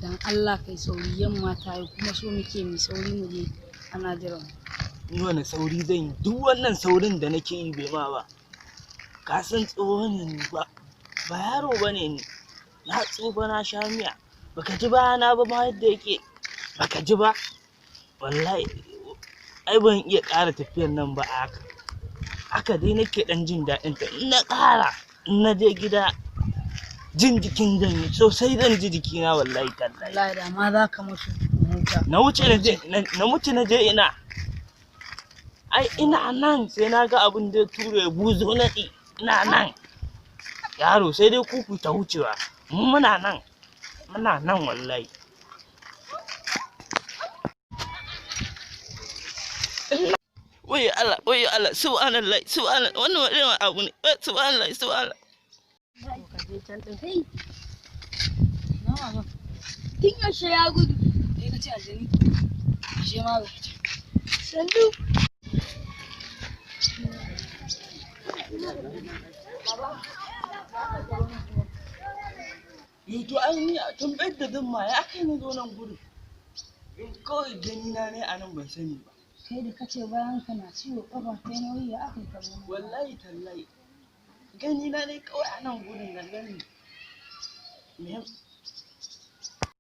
Dan Allah kai sauri, yamma ta yi kuma so muke mu sauri mu je ana jiran mu. Ni wani sauri zan yi? Duk wannan saurin da nake yi bai ma ba. Ka san tsoho ne ni ba, ba yaro ba ne ni. Na tsufa na sha miya. Baka ji bayana ba ma yadda yake. Baka ji ba? Wallahi ai ban iya ƙara tafiyar nan ba a haka. Haka dai nake ɗan jin daɗin ta. In na ƙara, in na je gida jin jikin zan yi sosai, zan ji jikina wallahi tallahi. Wallahi da ma za ka mutu mu huta. Na wuce na je na mutu na je ina. Ai ina nan sai na ga abin da ya ture buzo naɗi. Ina nan. Yaro sai dai ku ku ta wucewa. Mu muna nan. Muna nan wallahi. Wai Allah, wai Allah, subhanallah, subhanallah, wannan wani irin abu ne, subhanallah, subhanallah. Ka je can ɗin. Kai. Na baba. Tun yaushe ya gudu. Kai ka ce aljani. Ashe ma ga ce. Sannu. Yo to ai ni a tambayar da zan ma ya kai na zo nan gurin. Kawai gani na ne a nan ban sani ba. Kai da kace bayan ka na ciwo ƙafa ta nauyi ya aka yi ka zo nan. Wallahi tallahi. Gani na ne kawai a nan gurin na gani. Me